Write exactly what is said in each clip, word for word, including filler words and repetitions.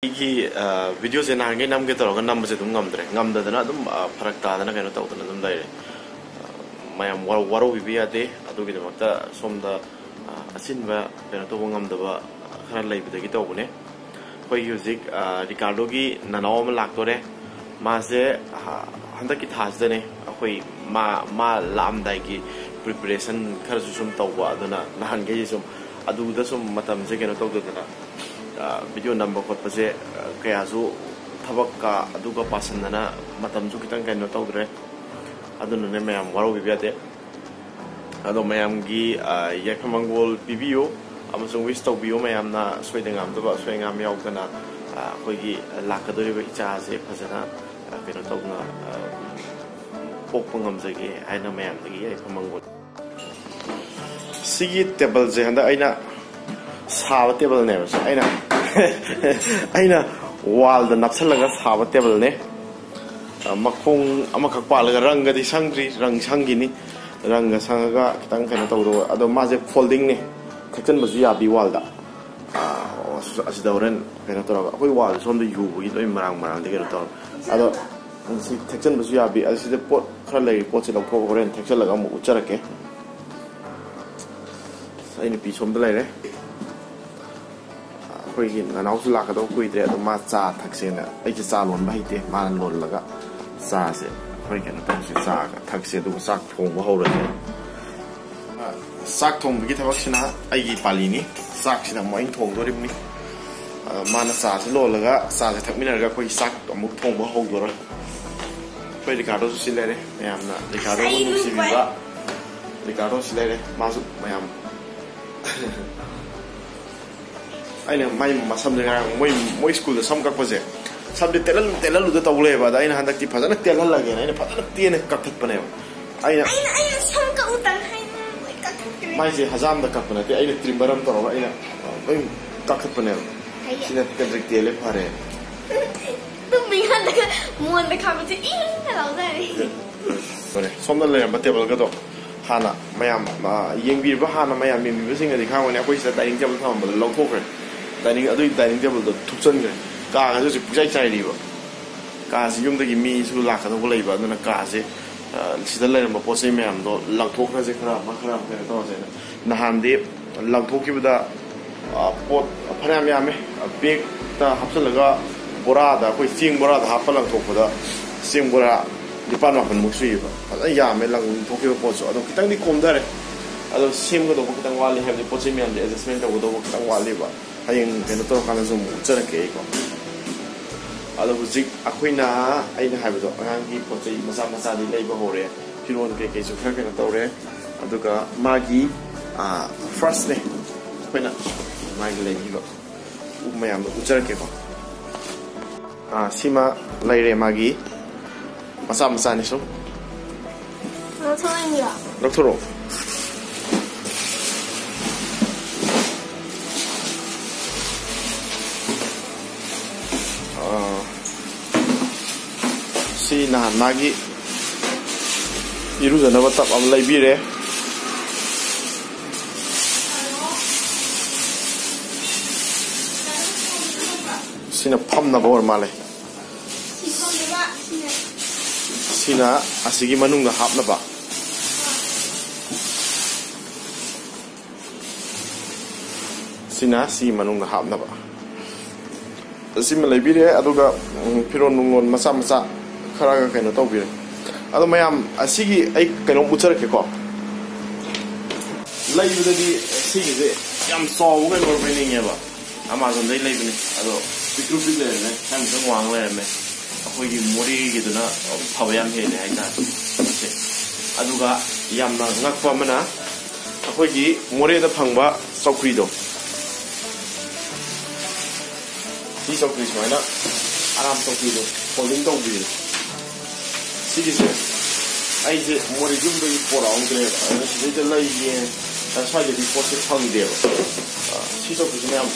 ꯑꯩꯒꯤ ꯚꯤꯗꯤꯑꯣꯁꯦ ꯅꯍꯥꯟꯈꯩ ꯅꯝꯒꯦ ꯇꯧꯔꯒ ꯅꯝꯕꯁꯦ ꯑꯗꯨꯝ ꯉꯝꯗ꯭ꯔꯦ, ꯉꯝꯗꯗꯅ ꯑꯗꯨꯝ ꯐꯔꯛ ꯇꯥꯗꯅ ꯀꯩꯅꯣ ꯇꯧꯗꯅ ꯑꯗꯨꯝ ꯂꯩꯔꯦ꯫ ꯃꯌꯥꯝ ꯋꯥꯔꯧꯕꯤꯕ ꯌꯥꯗꯦ꯫ ꯑꯗꯨꯒꯤꯗꯃꯛꯇ ꯁꯣꯝꯗ ꯑꯆꯤꯟꯕ ꯀꯩꯅꯣ ꯇꯧꯕ ꯉꯝꯗꯕ ꯈꯔ ꯂꯩꯕꯗꯒꯤ ꯇꯧꯕꯅꯦ꯫ ꯑꯩꯈꯣꯏꯒꯤ ꯍꯧꯖꯤꯛ ꯔꯤꯀꯥꯔꯗꯣꯒꯤ ꯅꯅꯥꯎ ꯑꯃ ꯂꯥꯛꯇꯣꯔꯦ꯫ ꯃꯥꯁꯦ ꯍꯟꯗꯛꯀꯤ ꯊꯥꯁꯤꯗꯅꯦ꯫ ꯑꯩꯈꯣꯏ ꯃꯥ ꯃꯥ ꯂꯥꯛꯑꯝꯗꯥꯏꯒꯤ ꯄ꯭ꯔꯤꯄꯦꯔꯦꯁꯟ ꯈꯔꯁꯨ ꯁꯨꯝ ꯇꯧꯕ, ꯑꯗꯨꯅ ꯅꯍꯥꯟꯈꯩꯁꯦ ꯁꯨꯝ ꯑꯗꯨꯗ ꯁꯨꯝ ꯃꯇꯝꯁꯦ ꯀꯩꯅꯣ ꯇꯧꯗꯗꯅ, ꯚꯤꯗꯤꯑꯣ ꯅꯝꯕ ꯈꯣꯠꯄꯁꯦ ꯀꯌꯥꯁꯨ, ꯊꯕꯛꯀ ꯑꯗꯨꯒ ꯄꯥꯁꯟꯗꯅ ꯃꯇꯝꯁꯨ ꯈꯤꯇꯪ ꯀꯩꯅꯣ ꯇꯧꯗ꯭ꯔꯦ꯫ ꯑꯗꯨꯅꯅꯦ, ꯃꯌꯥꯝ ꯋꯥꯔꯧꯕꯤꯕ ꯌꯥꯗꯦ꯫ ꯑꯗꯣ ꯃꯌꯥꯝꯒꯤ ꯌꯥꯏꯐ ꯃꯪꯒꯣꯜ ꯄꯤꯕꯤꯌꯨ ꯑꯃꯁꯨꯡ ꯋꯤꯁ ꯇꯧꯕꯤꯌꯨ ꯃꯌꯥꯝꯅ, ꯁꯣꯏꯗ ꯉꯥꯝꯗꯕ, ꯑꯁꯣꯏ ꯑꯉꯥꯝ ꯌꯥꯎꯗꯅ꯫ ꯑꯩꯈꯣꯏꯒꯤ ꯂꯥꯛꯀꯗꯧꯔꯤꯕ ꯏꯆꯥꯁꯦ ꯐꯖꯅ ꯀꯩꯅꯣ ꯇꯧꯅ ꯄꯣꯛꯄ ꯉꯝꯖꯒꯦ ꯍꯥꯏꯅ ꯃꯌꯥꯝꯗꯒꯤ ꯌꯥꯏꯐ ꯃꯪꯒꯣꯜ꯫ ꯁꯤꯒꯤ ꯇꯦꯕꯜꯁꯦ ꯍꯟꯗꯛ ꯑꯩꯅ ꯁꯥꯕ ꯇꯦꯕꯜꯅꯦꯕ꯫ ꯑꯩꯅ ꯑꯩꯅ ꯋꯥꯜꯗ ꯅꯞꯁꯜꯂꯒ ꯁꯥꯕ ꯇꯦꯕꯜꯅꯦ꯫ ꯃꯈꯣꯡ ꯑꯃꯈꯛ ꯄꯥꯜꯂꯒ ꯔꯪꯒꯗꯤ ꯁꯪꯗ꯭ꯔꯤ, ꯔꯪ ꯁꯪꯈꯤꯅꯤ꯫ ꯔꯪꯒ ꯁꯪꯉꯒ ꯈꯤꯇꯪ ꯀꯩꯅꯣ ꯇꯧꯗꯧꯕ꯫ ꯑꯗꯣ ꯃꯥꯁꯦ ꯐꯣꯜꯗꯤꯡꯅꯦ, ꯊꯦꯛꯆꯟꯕꯁꯨ ꯌꯥꯕꯤ ꯋꯥꯜꯗ꯫ ꯑꯁꯤꯗ ꯍꯣꯔꯦꯟ ꯀꯩꯅꯣ ꯇꯧꯔꯒ, ꯑꯩꯈꯣꯏ ꯋꯥꯜ ꯁꯣꯝꯗ ꯌꯨꯕꯒꯤ ꯂꯣꯏ ꯃꯔꯥꯡ ꯃꯔꯥꯡꯗꯤ ꯀꯩꯅꯣ ꯇꯧꯔꯒ, ꯑꯗꯣ ꯁꯤ ꯊꯦꯛꯆꯟꯕꯁꯨ ꯌꯥꯕꯤ꯫ ꯑꯁꯤꯗ ꯄꯣꯠ ꯈꯔ ꯂꯩꯔꯤ, ꯄꯣꯠꯁꯦ ꯂꯧꯊꯣꯛꯑꯒ ꯍꯣꯔꯦꯟ ꯊꯦꯛꯆꯜꯂꯒ ꯑꯃꯨꯛ ꯎꯠꯆꯔꯛꯀꯦ꯫ ꯑꯩ ꯅꯨꯄꯤ ꯁꯣꯝꯗ ꯂꯩꯔꯦ꯫ ꯑꯩꯈꯣꯏꯒꯤ ꯅꯅꯥꯎꯁꯨ ꯂꯥꯛꯀꯗꯧꯕ ꯀꯨꯏꯗ꯭ꯔꯦ꯫ ꯑꯗꯣ ꯃꯥ ꯆꯥ ꯊꯛꯁꯦꯅ, ꯑꯩꯁꯦ ꯆꯥ ꯂꯣꯟꯕ ꯍꯩꯇꯦ, ꯃꯥꯅ ꯂꯣꯜꯂꯒ ꯆꯥꯁꯦ ꯑꯩꯈꯣꯏ ꯀꯩꯅꯣ ꯇꯧꯁꯦ, ꯆꯥꯒ ꯊꯛꯁꯦ, ꯑꯗꯨꯒ ꯆꯥꯛ ꯊꯣꯡꯕ ꯍꯧꯔꯁꯦ꯫ ꯆꯥꯛ ꯊꯣꯡꯕꯒꯤ ꯊꯕꯛꯁꯤꯅ ꯑꯩꯒꯤ ꯄꯥꯜꯂꯤꯅꯤ꯫ ꯆꯥꯛꯁꯤꯅ ꯑꯃꯨꯛ ꯑꯩꯅ ꯊꯣꯡꯗꯣꯔꯤꯕꯅꯤ꯫ ꯑꯗꯣ ꯃꯥꯅ ꯆꯥꯁꯦ ꯂꯣꯜꯂꯒ, ꯆꯥꯁꯦ ꯊꯛꯃꯤꯟꯅꯔꯒ ꯑꯩꯈꯣꯏ ꯆꯥꯛ ꯑꯃꯨꯛ ꯊꯣꯡꯕ ꯍꯧꯗꯣꯔꯦ꯫ ꯑꯩꯈꯣꯏ ꯔꯤꯀꯥꯔꯗꯣꯁꯨ ꯁꯤ ꯂꯩꯔꯦ, ꯃꯌꯥꯝꯅ ꯔꯤꯀꯥꯔꯗꯣꯕꯨ ꯅꯨꯡꯁꯤꯕꯤꯕ꯫ ꯔꯤꯀꯥꯔꯗꯣ ꯁꯤ ꯂꯩꯔꯦ, ꯃꯥꯁꯨ ꯃꯌꯥꯝ꯫ ꯑꯩꯅ ꯃꯥꯏ ꯃꯁꯝꯁꯦ ꯉꯔꯥꯡ ꯃꯣꯏ ꯃꯣꯏ ꯁ꯭ꯀꯨꯜꯗ ꯁꯝ ꯀꯛꯄꯁꯦ, ꯁꯝꯁꯦ ꯇꯦꯜꯍꯜꯂꯨ ꯇꯦꯜꯍꯜꯂꯨꯗ ꯇꯧ ꯂꯩꯌꯦꯕ꯫ ꯑꯗ ꯑꯩꯅ ꯍꯟꯗꯛꯇꯤ ꯐꯖꯅ ꯇꯦꯜꯍꯜꯂꯒꯦꯅ ꯑꯩꯅ ꯐꯖꯅ ꯇꯦꯟꯅ ꯀꯛꯊꯠꯄꯅꯦꯕ꯫ ꯑꯩꯅ ꯑꯩꯅ ꯑꯩꯅ ꯁꯝ ꯀꯛꯎ ꯇꯪ ꯍꯥꯏꯅ ꯂꯣꯏ ꯀꯛꯊꯠꯈ꯭ꯔꯦ꯫ ꯃꯥꯏꯁꯦ ꯍꯖꯥꯝꯗ ꯀꯛꯄ ꯅꯠꯇꯦ, ꯑꯩꯅ ꯇ꯭ꯔꯤꯃꯔ ꯑꯃ ꯇꯧꯔꯒ ꯑꯩꯅ ꯂꯣꯏ ꯀꯛꯊꯠꯄꯅꯦꯕ꯫ ꯍꯩꯌꯦ꯫ ꯁꯤꯅ ꯀꯦꯟꯗ꯭ꯔꯤꯛ ꯇꯦꯜꯂꯦ ꯐꯔꯦ꯫ ꯇꯨꯝꯃꯤꯀꯥꯟꯗꯒ ꯃꯣꯟꯗ ꯈꯥꯕꯁꯦ ꯏꯪꯅ ꯂꯥꯎꯖꯔꯦ꯫ ꯐꯔꯦ, ꯁꯣꯝꯗ ꯂꯩꯔꯝꯕ ꯇꯦꯕꯜꯒꯗꯣ ꯍꯥꯟꯅ ꯃꯌꯥꯝ, ꯑ, ꯌꯦꯡꯕꯤꯔꯤꯕ, ꯍꯥꯟꯅ ꯃꯌꯥꯝ ꯌꯦꯡꯕꯤꯕꯁꯤꯡꯅꯗꯤ ꯈꯪꯉꯝꯒꯅꯤ, ꯑꯩꯈꯣꯏ ꯁꯤꯗ ꯗꯥꯏꯅꯤꯡ ꯇꯦꯕꯜ ꯊꯝꯃꯝꯕꯗꯣ ꯂꯧꯊꯣꯛꯈ꯭ꯔꯦ꯫ ꯗꯥꯏꯅꯤꯡ, ꯑꯗꯨꯒꯤ ꯗꯥꯏꯅꯤꯡ ꯇꯦꯕꯜꯗꯣ ꯊꯨꯞꯆꯟꯈ꯭ꯔꯦ꯫ ꯀꯥꯒꯁꯦ ꯍꯧꯖꯤꯛ ꯄꯨꯡꯆꯥꯏ ꯆꯥꯏꯔꯤꯕ꯫ ꯀꯥꯁꯤ ꯌꯨꯝꯗꯒꯤ ꯃꯤꯁꯨ ꯂꯥꯛꯀꯗꯧꯕ ꯂꯩꯕ, ꯑꯗꯨꯅ ꯀꯥꯁꯦ, ꯑ, ꯁꯤꯗ ꯂꯩꯔꯝꯕ ꯄꯣꯠ ꯆꯩ ꯃꯌꯥꯝꯗꯣ ꯂꯪꯊꯣꯛꯈ꯭ꯔꯁꯦ, ꯈꯔ ꯑꯃ, ꯈꯔ ꯑꯃ ꯀꯩꯅꯣ ꯇꯧꯔꯁꯦꯅ꯫ ꯅꯍꯥꯟꯗꯤ ꯂꯪꯊꯣꯛꯈꯤꯕꯗ, ꯑ, ꯄꯣꯠ ꯐꯅꯌꯥꯝ ꯌꯥꯝꯃꯦ꯫ ꯑ, ꯕꯦꯛꯇ ꯍꯥꯞꯆꯤꯜꯂꯒ ꯕꯣꯔꯥꯗ, ꯑꯩꯈꯣꯏ ꯆꯦꯡ ꯕꯣꯔꯥꯗ ꯍꯥꯞꯄ ꯂꯪꯊꯣꯛꯄꯗ ꯆꯦꯡ ꯕꯣꯔꯥ ꯅꯤꯄꯥꯟ ꯃꯥꯄꯟꯃꯨꯛ ꯁꯨꯏꯌꯦꯕ꯫ ꯐꯖꯅ ꯌꯥꯝꯃꯦ ꯂꯪꯊꯣꯛꯈꯤꯕ ꯄꯣꯠꯁꯨ꯫ ꯑꯗꯣ ꯈꯤꯇꯪꯗꯤ ꯀꯣꯝꯊꯔꯦ꯫ ꯑꯗꯣ ꯁꯦꯝꯒꯗꯧꯕ ꯈꯤꯇꯪ ꯋꯥꯠꯂꯤ, ꯍꯥꯏꯕꯗꯤ ꯄꯣꯠ ꯆꯩ ꯃꯌꯥꯝꯁꯦ ꯑꯦꯗꯖꯁꯃꯦꯟ ꯇꯧꯒꯗꯧꯕ ꯈꯤꯇꯪ ꯋꯥꯠꯂꯤꯕ꯫ ꯍꯌꯦꯡ ꯀꯩꯅꯣ ꯇꯧꯔꯀꯥꯟꯗꯁꯨ ꯑꯃꯨꯛ ꯎꯠꯆꯔꯛꯀꯦ ꯑꯩꯀꯣ꯫ ꯑꯗꯣ ꯍꯧꯖꯤꯛ ꯑꯩꯈꯣꯏꯅ, ꯑꯩꯅ ꯍꯥꯏꯕꯗꯣ, ꯑꯉꯥꯡꯒꯤ ꯄꯣꯠ ꯆꯩ ꯃꯆꯥ ꯃꯆꯥꯗꯤ ꯂꯩꯕ ꯍꯧꯔꯦ꯫ ꯐꯤꯔꯣꯜ ꯀꯩꯀꯩꯁꯨ ꯈꯔ ꯀꯩꯅꯣ ꯇꯧꯔꯦ꯫ ꯑꯗꯨꯒ ꯃꯥꯒꯤ, ꯑꯥ, ꯐꯥꯔꯁꯅꯦ ꯑꯩꯈꯣꯏꯅ ꯃꯥꯒꯤ ꯂꯩꯈꯤꯕ ꯎ ꯃꯌꯥꯝꯗꯣ ꯎꯠꯆꯔꯛꯀꯦꯀꯣ꯫ ꯑꯥ, ꯁꯤꯃ ꯂꯩꯔꯦ ꯃꯥꯒꯤ꯫ ꯃꯆꯥ ꯃꯆꯥꯅꯤ ꯁꯨꯝ꯫ ꯂꯧꯊꯣꯛꯑꯣ꯫ ꯑꯥ, ꯁꯤ ꯅꯍꯥꯟ ꯃꯥꯒꯤ ꯏꯔꯨꯖꯅꯕ ꯇꯞ ꯑꯃ ꯂꯩꯕꯤꯔꯦ꯫ ꯁꯤꯅ ꯐꯝꯅꯕ ꯑꯣꯏꯔ ꯃꯥꯜꯂꯦ꯫ ꯁꯤꯅ ꯑꯁꯤꯒꯤ ꯃꯅꯨꯡꯗ ꯍꯥꯞꯅꯕ꯫ ꯁꯤꯅ ꯁꯤꯒꯤ ꯃꯅꯨꯡꯗ ꯍꯥꯞꯅꯕ꯫ ꯑꯁꯤꯃ ꯂꯩꯕꯤꯔꯦ, ꯑꯗꯨꯒ, ꯎꯝ, ꯐꯤꯔꯣꯟ ꯅꯨꯡꯂꯣꯟ ꯃꯆꯥ ꯃꯆꯥ ꯈꯔꯒ ꯀꯩꯅꯣ ꯇꯧꯕꯤꯔꯦ꯫ ꯑꯗꯣ ꯃꯌꯥꯝ, ꯑꯁꯤꯒꯤ ꯑꯩ ꯀꯩꯅꯣꯝ ꯎꯠꯆꯔꯛꯀꯦꯀꯣ꯫ ꯂꯩꯕꯗꯗꯤ ꯁꯤꯒꯤꯁꯦ ꯌꯥꯝ ꯆꯥꯎꯕ ꯀꯩꯅꯣ ꯑꯣꯏꯅ ꯂꯩꯅꯤꯡꯉꯦꯕ꯫ ꯑꯦꯃꯥꯖꯣꯟꯗꯩ ꯂꯩꯕꯅꯦ, ꯑꯗꯣ ꯄꯤꯛꯇ꯭ꯔꯨ ꯄꯤꯛ ꯂꯩꯔꯝꯃꯦ, ꯈꯤꯇꯪ ꯈꯤꯇꯪ ꯋꯥꯡ ꯂꯩꯔꯝꯃꯦ꯫ ꯑꯩꯈꯣꯏꯒꯤ ꯃꯣꯔꯦꯒꯤꯗꯨꯅ ꯐꯕ ꯌꯥꯝ ꯍꯦꯜꯂꯦ ꯍꯥꯏꯇꯥꯔꯦ꯫ ꯁꯦ꯫ ꯑꯗꯨꯒ ꯌꯥꯝꯅ ꯉꯛꯄ ꯑꯃꯅ, ꯑꯩꯈꯣꯏꯒꯤ ꯃꯣꯔꯦꯗ ꯐꯪꯕ ꯆꯧꯀ꯭ꯔꯤꯗꯣ, ꯁꯤ ꯆꯧꯀ꯭ꯔꯤ ꯁꯨꯃꯥꯏꯅ ꯑꯔꯥꯝ ꯆꯧꯀ꯭ꯔꯤꯗꯣ ꯐꯣꯜꯗꯤꯡ ꯇꯧꯕꯤꯗꯣ, ꯁꯤꯒꯤꯁꯦ ꯑꯩꯁꯦ ꯃꯣꯔꯦ ꯌꯨꯝꯗꯒꯤ ꯄꯣꯔꯛꯍꯧꯗ꯭ꯔꯦꯕ, ꯑꯗꯨꯅ ꯁꯤꯗꯩꯗ ꯂꯩꯒꯦ꯫ ꯑ, ꯁ꯭ꯋꯥꯏꯗꯗꯤ ꯄꯣꯠꯁꯦ ꯐꯪꯗꯦꯕ꯫ ꯑ, ꯁꯤ ꯆꯧꯀ꯭ꯔꯤꯁꯤꯅ ꯌꯥꯝ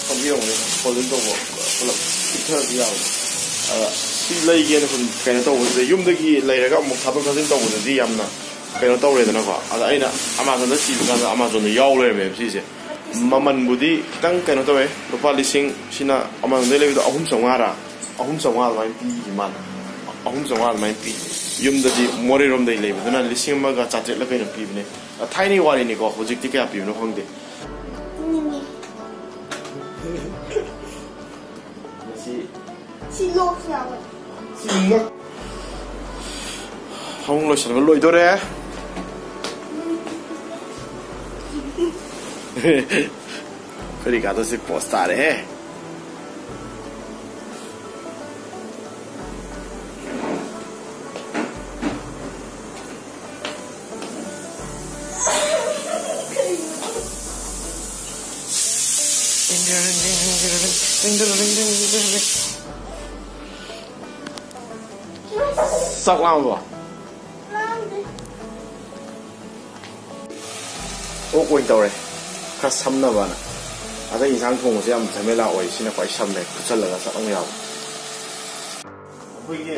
ꯈꯪꯕꯤꯔꯝꯒꯅꯤ, ꯐꯣꯜꯗꯤꯡ ꯇꯧꯕ ꯄꯨꯂꯞ ꯄꯤꯛꯊꯔꯁꯨ ꯌꯥꯕꯗꯣ꯫ ꯑꯗ ꯁꯤ ꯂꯩꯒꯦꯅ ꯁꯨꯝ ꯀꯩꯅꯣ ꯇꯧꯕꯁꯤꯗ, ꯌꯨꯝꯗꯒꯤ ꯂꯩꯔꯒ ꯑꯃꯨꯛ ꯊꯥꯗꯣꯛ ꯊꯥꯖꯤꯟ ꯇꯧꯕꯗꯗꯤ ꯌꯥꯝꯅ ꯀꯩꯅꯣ ꯇꯧꯔꯦꯗꯅꯀꯣ꯫ ꯑꯗ ꯑꯩꯅ ꯑꯦꯃꯥꯖꯣꯟꯗ ꯊꯤꯕ ꯀꯥꯟꯗ ꯑꯦꯃꯥꯖꯣꯟꯗ ꯌꯥꯎ ꯂꯩꯔꯝꯃꯦꯕ ꯁꯤꯁꯦ꯫ ꯃꯃꯜꯕꯨꯗꯤ ꯈꯤꯇꯪ ꯀꯩꯅꯣ ꯇꯧꯋꯦ, ꯂꯨꯄꯥ ꯂꯤꯁꯤꯡ ꯁꯤꯅ ꯑꯃꯃꯝꯗꯩ ꯂꯩꯕꯗꯣ ꯑꯍꯨꯝ ꯆꯥꯝꯃꯉꯥꯔꯥ, ꯑꯍꯨꯝ ꯆꯥꯝꯃꯉꯥ ꯑꯗꯨꯃꯥꯏꯅ ꯄꯤꯈꯤ ꯃꯥꯅ꯫ ꯑꯍꯨꯝ ꯆꯥꯝꯃꯉꯥ ꯑꯗꯨꯃꯥꯏꯅ ꯄꯤ꯫ ꯌꯨꯝꯗꯗꯤ ꯃꯣꯔꯦꯔꯣꯝꯗꯩ ꯂꯩꯕꯗꯨꯅ ꯂꯤꯁꯤꯡ ꯑꯃꯒ ꯆꯥꯇ꯭ꯔꯦꯠꯂ ꯀꯩꯅꯣ ꯄꯤꯕꯅꯦ꯫ ꯊꯥꯏꯅꯒꯤ ꯋꯥꯔꯤꯅꯤꯀꯣ, ꯍꯧꯖꯤꯛꯇꯤ ꯀꯌꯥ ꯄꯤꯕꯅꯣ ꯈꯪꯗꯦ꯫ ꯃꯁꯤ ꯁꯤ ꯂꯣꯛꯁꯨ ꯌꯥꯎꯋꯦ꯫ ꯁꯤ ꯂꯣꯛ꯫ ꯐꯃꯨꯡ ꯂꯣꯏꯁꯟꯕ ꯂꯣꯏꯗꯣꯔꯦ꯫ ꯑꯩꯈꯣꯏ ꯔꯤꯀꯥꯗꯣ ꯁꯤ ꯄꯣꯁ ꯇꯥꯔꯦꯍꯦ꯫ ꯆꯥꯛ ꯂꯥꯝꯃꯕꯣ? ꯂꯥꯝꯗꯦ꯫ ꯑꯣꯛ ꯑꯣꯏꯅ ꯇꯧꯔꯦ꯫ ꯈꯔ ꯁꯝꯅꯕꯅ꯫ ꯑꯗꯩ ꯏꯟꯁꯥꯡ ꯊꯣꯡꯕꯁꯦ ꯌꯥꯝ ꯖꯃꯦꯂꯥ ꯑꯣꯏ꯫ ꯁꯤꯅ ꯈ꯭ꯋꯥꯏ ꯁꯝꯃꯦ꯫ ꯐꯨꯠꯆꯜꯂꯒ ꯆꯞ ꯂꯥꯎꯅ ꯌꯥꯕ꯫ ꯑꯩꯈꯣꯏꯒꯤ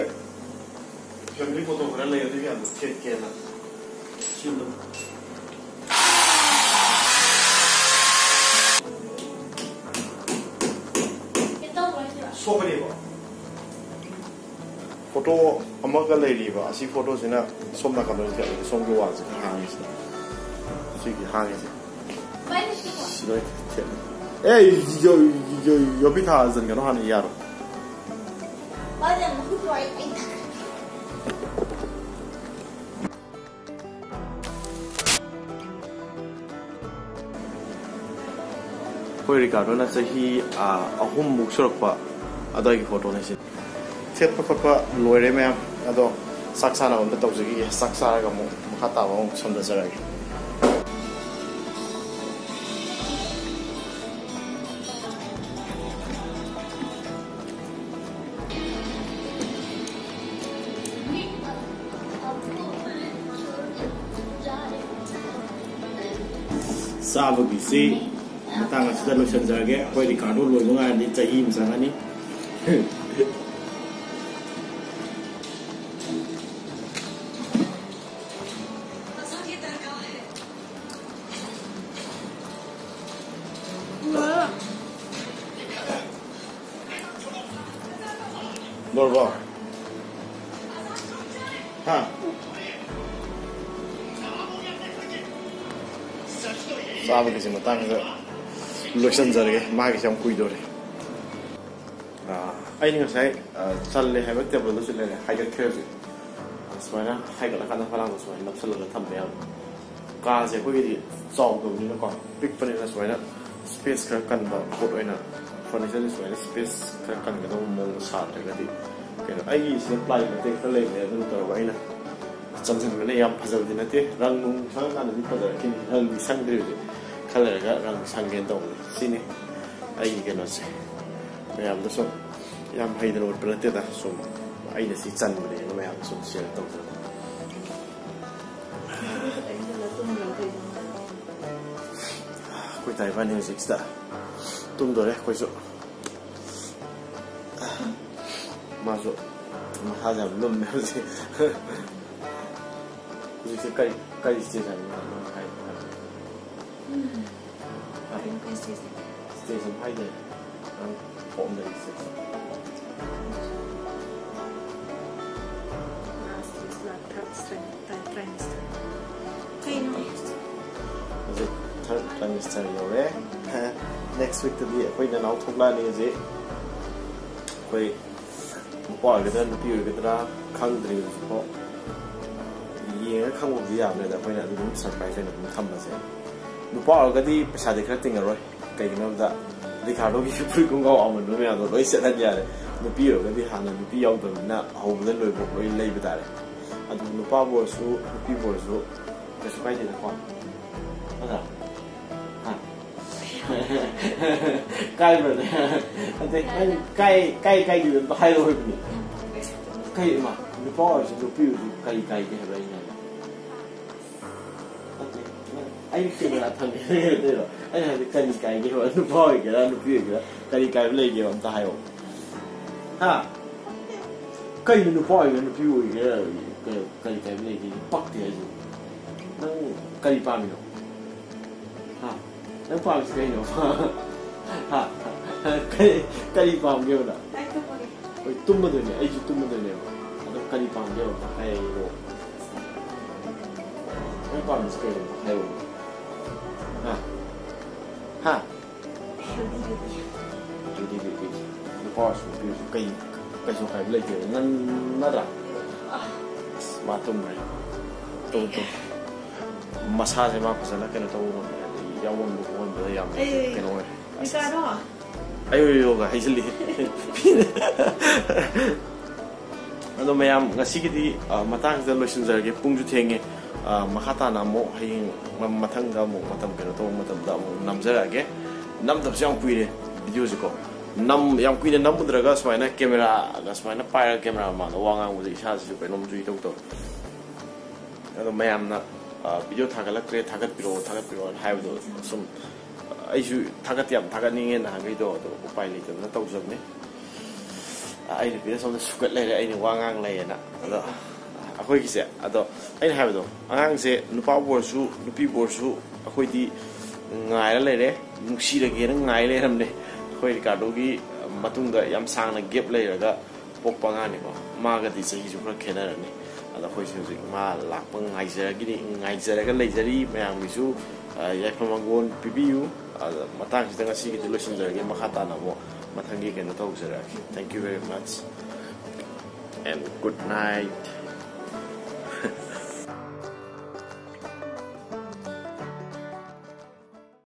family photo ꯈꯔ ꯂꯩ, ꯑꯗꯨ ꯃꯌꯥꯝꯗꯣ ꯊꯦꯠꯀꯦꯅ ꯁꯤꯜꯂꯨ꯫ ꯁꯣꯛꯀꯅꯦꯕ꯫ ꯐꯣꯇꯣ ꯑꯃꯒ ꯂꯩꯔꯤꯕ꯫ ꯑꯁꯤ ꯐꯣꯇꯣꯁꯤꯅ ꯁꯣꯝ ꯅꯥꯀꯟꯗ ꯑꯣꯏꯅ ꯊꯦꯠꯂꯒꯦ꯫ ꯁꯣꯝꯒꯤ ꯋꯥꯜꯁꯦ ꯈꯔ ꯍꯥꯡꯉꯤꯁꯤꯅ꯫ ꯁꯤꯒꯤ ꯍꯥꯡꯉꯤꯁꯦ꯫ ꯁꯤꯗ ꯑꯣꯏꯅ ꯊꯦꯠꯂꯦ꯫ ꯑꯦ, ꯌꯣ-, ꯌꯣ-, ꯌꯣꯄꯤ ꯊꯥꯖꯤꯟꯒꯅꯣ ꯍꯥꯟꯅ ꯌꯥꯔꯣ꯫ ꯑꯩꯈꯣꯏ ꯔꯤꯀꯥꯔꯗꯣꯅ ꯆꯍꯤ, ꯑꯥ, ꯑꯍꯨꯝꯃꯨꯛ ꯁꯨꯔꯛꯄ ꯑꯗꯨꯋꯥꯏꯒꯤ ꯐꯣꯇꯣꯅꯦ ꯁꯤ꯫ ꯊꯦꯠꯄ ꯈꯣꯠꯄ ꯂꯣꯏꯔꯦ ꯃꯌꯥꯝ, ꯑꯗꯣ ꯆꯥꯛ ꯆꯥꯅꯕ ꯑꯝꯇ ꯇꯧꯖꯈꯤꯒꯦ꯫ ꯆꯥꯛ ꯆꯥꯔꯒ ꯑꯃꯨꯛ ꯃꯈꯥ ꯇꯥꯕ ꯑꯃꯨꯛ ꯁꯝꯗꯖꯔꯛꯑꯒꯦ꯫ ꯆꯥꯕꯒꯤꯁꯤ ꯃꯇꯥꯡ ꯑꯁꯤꯗ ꯂꯣꯏꯁꯤꯟꯖꯔꯒꯦ꯫ ꯑꯩꯈꯣꯏ ꯔꯤꯀꯥꯔꯗꯣ ꯂꯣꯏꯕ ꯉꯥꯏꯔꯗꯤ ꯆꯍꯤ ꯑꯃ ꯆꯪꯉꯅꯤ꯫ ꯂꯣꯏꯔꯕꯣ? ꯍꯥ? ꯆꯥꯕꯒꯤꯁꯤ ꯃꯇꯥꯡꯁꯤꯗ ꯂꯣꯏꯁꯤꯟꯖꯔꯒꯦ, ꯃꯥꯒꯤꯁꯦ ꯌꯥꯝ ꯀꯨꯏꯗꯣꯔꯦ꯫ ꯑꯥ, ꯑꯩꯅ ꯉꯁꯥꯏ, ꯑꯥ, ꯆꯜꯂꯦ ꯍꯥꯏꯕ ꯇꯦꯕꯜꯗꯁꯨ ꯂꯩꯔꯦ, ꯍꯥꯏꯒꯠꯈ꯭ꯔꯦ ꯍꯧꯖꯤꯛ꯫ ꯁꯨꯃꯥꯏꯅ ꯍꯥꯏꯒꯠꯂꯀꯥꯟꯗ ꯐꯂꯥꯡꯗꯣ ꯁꯨꯃꯥꯏꯅ ꯅꯞꯁꯜꯂꯒ ꯊꯝꯕ ꯌꯥꯕ꯫ ꯀꯥꯁꯦ ꯑꯩꯈꯣꯏꯒꯤꯗꯤ ꯆꯥꯎꯗꯕꯅꯤꯅꯀꯣ, ꯄꯤꯛꯄꯅꯤꯅ ꯁꯨꯃꯥꯏꯅ ꯁ꯭ꯄꯦꯁ ꯈꯔ ꯀꯟꯕ ꯄꯣꯠ ꯑꯣꯏꯅ, ꯐꯔꯅꯤꯆꯔꯁꯦ ꯁꯨꯃꯥꯏꯅ ꯁ꯭ꯄꯦꯁ ꯈꯔ ꯀꯟꯒꯗꯧꯕ ꯃꯑꯣꯡꯗ ꯁꯥꯗ꯭ꯔꯒꯗꯤ, ꯀꯩꯅꯣ, ꯑꯩꯒꯤ ꯁꯤꯗ ꯄ꯭ꯂꯥꯏ ꯃꯇꯦꯛ ꯈꯔ ꯂꯩꯕꯅꯦ, ꯑꯗꯨꯅ ꯇꯧꯔꯒ ꯑꯩꯅ ꯆꯟꯁꯤꯟꯕꯅꯦ꯫ ꯌꯥꯝ ꯐꯖꯕꯗꯤ ꯅꯠꯇꯦ, ꯔꯪ ꯅꯨꯡ ꯁꯪꯉꯀꯥꯟꯗꯗꯤ ꯐꯖꯔꯛꯈꯤꯅꯤ꯫ ꯔꯪꯗꯤ ꯁꯪꯗ꯭ꯔꯤ ꯍꯧꯖꯤꯛ, ꯈꯔ ꯂꯩꯔꯒ ꯔꯪ ꯁꯪꯒꯦꯅ ꯇꯧꯕꯅꯦ꯫ ꯁꯤꯅꯤ ꯑꯩꯒꯤ ꯀꯩꯅꯣꯁꯦ꯫ ꯃꯌꯥꯝꯗ ꯁꯨꯝ ꯌꯥꯝ ꯍꯩꯗꯅ ꯎꯠꯄ ꯅꯠꯇꯦꯗ, ꯁꯨꯝ ꯑꯩꯅ ꯁꯤ ꯆꯟꯕꯅꯦꯅ ꯃꯌꯥꯝꯗ ꯁꯨꯝ ꯁꯤꯌꯔ ꯇꯧꯖꯕ꯫ ꯑꯩꯈꯣꯏ ꯇꯥꯏ ꯏꯕꯥꯅꯤ ꯍꯧꯖꯤꯛꯁꯤꯗ ꯇꯨꯝꯗꯣꯔꯦ ꯑꯩꯈꯣꯏꯁꯨ꯫ ꯃꯥꯁꯨ ꯃꯁꯥꯁꯦ ꯌꯥꯝ ꯂꯨꯝꯃꯦ ꯍꯧꯖꯤꯛ꯫ ꯍꯧꯖꯤꯛꯁꯦ ꯀꯔꯤ, ꯀꯔꯤ ꯁ꯭ꯇꯦꯖ ꯍꯥꯏꯕꯅꯣ ꯅꯪ ꯍꯥꯏ-, ꯍꯥꯏ-, ꯀꯔꯤꯅꯣ ꯀꯔꯤ ꯁ꯭ꯇꯦꯖ? ꯁ꯭ꯇꯦꯖ ꯑꯃ ꯍꯥꯏꯗꯥꯏꯅꯦ? ꯅꯪ ꯄꯣꯛꯑꯝꯗꯥꯏꯒꯤ ꯁ꯭ꯇꯦꯖ꯫ ꯂꯥꯁ ꯁ꯭ꯇꯦꯖ, ꯂꯥ-, ꯊꯥꯔꯠ ꯁ꯭ꯇꯦꯖ, ꯇꯥꯏ-, ꯇ꯭ꯔꯥꯏꯃꯤꯁꯇꯔ꯫ ꯀꯩꯅꯣ? ꯍꯧꯖꯤꯛ ꯊꯥꯔꯠ ꯇ꯭ꯔꯥꯏꯃꯤꯁꯇꯔ ꯌꯧꯔꯦ꯫ ꯅꯦꯛꯁ ꯋꯤꯛꯇꯗꯤ ꯑꯩꯈꯣꯏ ꯅꯅꯥꯎ ꯊꯣꯛꯂꯛꯑꯅꯤ ꯍꯧꯖꯤꯛ꯫ ꯑꯩꯈꯣꯏ ꯅꯨꯄꯥ ꯑꯣꯏꯒꯗ꯭ꯔꯥ ꯅꯨꯄꯤ ꯑꯣꯏꯒꯗ꯭ꯔꯥ ꯈꯪꯗ꯭ꯔꯤ ꯍꯧꯖꯤꯛꯐꯥꯎ꯫ ꯌꯦꯡꯉ ꯈꯪꯕꯕꯨꯗꯤ ꯌꯥꯕꯅꯦ, ꯑꯗ ꯑꯩꯈꯣꯏꯅ ꯑꯗꯨ ꯑꯗꯨꯝ ꯁꯔꯄ꯭ꯔꯥꯏꯁ ꯑꯣꯏꯅ ꯑꯗꯨꯝ ꯊꯝꯃꯁꯦ꯫ ꯅꯨꯄꯥ ꯑꯣꯏꯔꯒꯗꯤ ꯄꯩꯁꯥꯗꯤ ꯈꯔ ꯇꯤꯡꯉꯔꯣꯏ꯫ ꯀꯩꯒꯤꯅꯣ ꯍꯥꯏꯕꯗ ꯔꯤꯀꯥꯔꯗꯣꯒꯤ ꯐꯨꯔꯤꯠ ꯈꯣꯡꯒ꯭ꯔꯥꯎ ꯑꯃꯟꯕ ꯃꯌꯥꯝꯗꯣ ꯂꯣꯏ ꯁꯦꯠꯍꯟ ꯌꯥꯔꯦ꯫ ꯅꯨꯄꯤ ꯑꯣꯏꯔꯒꯗꯤ ꯍꯥꯟꯅ ꯅꯨꯄꯤ ꯌꯥꯎꯗꯕꯅꯤꯅ ꯍꯧꯕꯗ ꯂꯣꯏꯕ ꯂꯣꯏ ꯂꯩꯕ ꯇꯥꯔꯦ꯫ ꯑꯗꯨ ꯅꯨꯄꯥꯕꯨ ꯑꯣꯏꯔꯁꯨ ꯅꯨꯄꯤꯕꯨ ꯑꯣꯏꯔꯁꯨ ꯀꯩꯁꯨ ꯀꯥꯏꯗꯦꯗꯀꯣ꯫ ꯅꯠꯇ꯭ꯔꯥ? ꯍꯥ? ꯀꯥꯏꯕ꯭ꯔꯅꯦ? ꯑꯗꯩ ꯅꯪ ꯀꯥꯏ, ꯀꯥꯏ, ꯀꯥꯏꯗꯣꯏꯅꯣ ꯑꯝꯇ ꯍꯥꯏꯔꯛꯑꯣ ꯍꯥꯏꯕꯅꯦ꯫ ꯀꯩ, ꯏꯃꯥ, ꯅꯨꯄꯥ ꯑꯣꯏꯔꯁꯨ ꯅꯨꯄꯤ ꯑꯣꯏꯔꯁꯨ ꯀꯔꯤ ꯀꯥꯏꯒꯦ ꯍꯥꯏꯕ ꯑꯩꯅ ꯍꯥꯏꯕ? ꯅꯠꯇꯦ, ꯅꯪ, ꯑꯩ ꯀꯦꯃꯦꯔꯥ ꯊꯝꯒꯦ ꯍꯥꯏꯔꯣ? ꯑꯩꯅ ꯍꯥꯏꯕꯗꯤ ꯀꯔꯤ ꯀꯥꯏꯒꯦ ꯍꯥꯏꯕ? ꯅꯨꯄꯥ ꯑꯣꯏꯒꯦꯔꯥ ꯅꯨꯄꯤ ꯑꯣꯏꯒꯦꯔꯥ ꯀꯔꯤ ꯀꯥꯏꯕ ꯂꯩꯒꯦꯕ ꯑꯝꯇ ꯍꯥꯏꯔꯛꯑꯣ꯫ ꯍꯥ? ꯀꯩꯅꯣ ꯅꯨꯄꯥ ꯑꯣꯏꯒꯦꯔꯥ ꯅꯨꯄꯤ ꯑꯣꯏꯒꯦꯔꯥ ꯀꯔꯤ, ꯀꯔꯤ ꯀꯥꯏꯕ ꯂꯩꯒꯦ? ꯄꯛꯇꯦ ꯍꯥꯏꯁꯤꯕꯨ꯫ ꯅꯪ ꯀꯔꯤ ꯄꯥꯝꯃꯤꯅꯣ? ꯍꯥ? ꯅꯪ ꯄꯥꯝꯃꯤꯁꯤ ꯀꯩꯅꯣ? ꯍꯥ? ꯀꯔꯤ, ꯀꯔꯤ ꯄꯥꯝꯒꯦꯕ ꯅꯪ? ꯂꯥꯏꯔꯤꯛ ꯇꯝꯕꯒꯤ꯫ ꯍꯣꯏ, ꯇꯨꯝꯃꯗꯣꯏꯅꯦ, ꯑꯩꯁꯨ ꯇꯨꯝꯃꯗꯣꯏꯅꯦꯕ꯫ ꯑꯗꯣ ꯀꯔꯤ ꯄꯥꯝꯒꯦ ꯑꯝꯇ ꯍꯥꯏꯔꯣ꯫ ꯅꯪ ꯄꯥꯝꯃꯤꯁꯦ ꯀꯩꯅꯣ ꯑꯝꯇ ꯍꯥꯏꯔꯣ꯫ ꯍꯥ? ꯍꯥ? ꯖꯨꯗꯤ ꯕꯦꯕꯤ꯫ ꯅꯨꯄꯥ ꯑꯣꯏꯔꯁꯨ ꯅꯨꯄꯤ ꯑꯣꯏꯔꯁꯨ ꯀꯩ, ꯀꯩꯁꯨ ꯀꯥꯏꯕ ꯂꯩꯇꯦꯕ꯫ ꯅꯪ ꯅꯠꯇ꯭ꯔꯥ? ꯑꯁ, ꯃꯥ ꯇꯨꯝꯈ꯭ꯔꯦ꯫ ꯇꯨꯝ, ꯇꯨꯝ꯫ ꯃꯁꯥꯁꯦ ꯃꯥ ꯐꯖꯅ ꯀꯩꯅꯣ ꯇꯧꯕ ꯉꯝꯃꯦ꯫ ꯑꯗꯩ ꯌꯥꯎꯍꯟꯕ ꯈꯣꯠꯍꯟꯕꯗ ꯌꯥꯝꯅ ꯑꯩ ꯀꯩꯅꯣ ꯑꯣꯏꯔꯦ꯫ ꯑꯁ꯫ ꯃꯤꯆꯥꯗꯣ? ꯑꯌꯣ ꯌꯣꯒ ꯍꯩꯖꯤꯜꯂꯤ꯫ ꯑꯗꯣ ꯃꯌꯥꯝ, ꯉꯁꯤꯒꯤꯗꯤ, ꯑ, ꯃꯇꯥꯡꯁꯤꯗ ꯂꯣꯏꯁꯤꯟꯖꯔꯒꯦ꯫ ꯄꯨꯡꯁꯨ ꯊꯦꯡꯉꯦ꯫ ꯑ, ꯃꯈꯥ ꯇꯥꯅ ꯑꯃꯨꯛ ꯍꯌꯦꯡ ꯃ-, ꯃꯊꯪꯗ ꯑꯃꯨꯛ ꯃꯇꯝ ꯀꯩꯅꯣ ꯇꯧꯕ ꯃꯇꯝꯗ ꯑꯃꯨꯛ ꯅꯝꯖꯔꯛꯑꯒꯦ꯫ ꯅꯝꯗꯕꯁꯨ ꯌꯥꯝ ꯀꯨꯏꯔꯦ ꯚꯤꯗꯤꯑꯣꯁꯦꯀꯣ꯫ ꯅꯝ-, ꯌꯥꯝ ꯀꯨꯏꯅ ꯅꯝꯃꯨꯗ꯭ꯔꯒ ꯁꯨꯃꯥꯏꯅ ꯀꯦꯃꯦꯔꯥꯒ ꯁꯨꯃꯥꯏꯅ ꯄꯥꯏꯔꯒ ꯀꯦꯃꯦꯔꯥ ꯃꯃꯥꯡꯗ ꯋꯥ ꯉꯥꯡꯕꯁꯦ ꯏꯁꯥꯁꯤꯁꯨ ꯀꯩꯅꯣꯝꯁꯨ ꯏꯇꯧ ꯇꯧꯋꯦ꯫ ꯑꯗꯣ ꯃꯌꯥꯝꯅ, ꯑ, ꯚꯤꯗꯤꯑꯣ ꯊꯥꯒꯠꯂꯛꯇ꯭ꯔꯦ, ꯊꯥꯒꯠꯄꯤꯔꯛꯑꯣ, ꯊꯥꯒꯠꯄꯤꯔꯛꯑꯣꯅ ꯍꯥꯏꯕꯗꯣ ꯁꯨꯝ, ꯑꯩꯁꯨ ꯊꯥꯒꯠꯇꯤ ꯌꯥꯝ ꯊꯥꯒꯠꯅꯤꯡꯉꯦ ꯅꯍꯥꯟꯈꯩꯗꯣ, ꯑꯗꯣ ꯎꯄꯥꯏ ꯂꯩꯇꯗꯅ ꯇꯧꯖꯕꯅꯦ꯫ ꯑꯩ ꯅꯨꯄꯤꯗ ꯁꯣꯝꯗ ꯁꯨꯒꯠ ꯂꯩꯔꯦ, ꯑꯩꯅ ꯋꯥ ꯉꯥꯡ ꯂꯩꯌꯦꯅ꯫ ꯑꯗꯣ ꯑꯩꯈꯣꯏꯒꯤꯁꯦ, ꯑꯗꯣ ꯑꯩꯅ ꯍꯥꯏꯕꯗꯣ, ꯑꯉꯥꯡꯁꯦ ꯅꯨꯄꯥꯕꯨ ꯑꯣꯏꯔꯁꯨ ꯅꯨꯄꯤꯕꯨ ꯑꯣꯏꯔꯁꯨ ꯑꯩꯈꯣꯏꯗꯤ ꯉꯥꯏꯔ ꯂꯩꯔꯦ, ꯅꯨꯡꯁꯤꯔꯒꯦꯅ ꯉꯥꯏ ꯂꯩꯔꯝꯅꯦ꯫ ꯑꯩꯈꯣꯏ ꯔꯤꯀꯥꯔꯗꯣꯒꯤ ꯃꯇꯨꯡꯗ ꯌꯥꯝ ꯁꯥꯡꯅ ꯒꯦꯞ ꯂꯩꯔꯒ ꯄꯣꯛꯄ ꯑꯉꯥꯡꯅꯤꯀꯣ꯫ ꯃꯥꯒꯗꯤ ꯆꯍꯤꯁꯨ ꯈꯔ ꯈꯦꯠꯅꯔꯅꯤ꯫ ꯑꯗꯣ ꯑꯩꯈꯣꯏꯁꯦ ꯍꯧꯖꯤꯛ ꯃꯥ ꯂꯥꯛꯄ ꯉꯥꯏꯖꯔꯒꯅꯤ, ꯉꯥꯏꯖꯔꯒ ꯂꯩꯖꯔꯤ꯫ ꯃꯌꯥꯝꯒꯤꯁꯨ, ꯑ, ꯌꯥꯏꯐ ꯃꯪꯒꯣꯜ ꯄꯤꯕꯤꯌꯨ꯫ ꯑꯗ ꯃꯇꯥꯡꯁꯤꯗ ꯉꯁꯤꯒꯤꯗꯤ ꯂꯣꯏꯁꯤꯟꯖꯔꯒꯦ꯫ ꯃꯈꯥ ꯇꯥꯅ ꯑꯃꯨꯛ ꯃꯊꯪꯒꯤ ꯀꯩꯅꯣ ꯇꯧꯖꯔꯛꯑꯒꯦ꯫ Thank you very much and good night.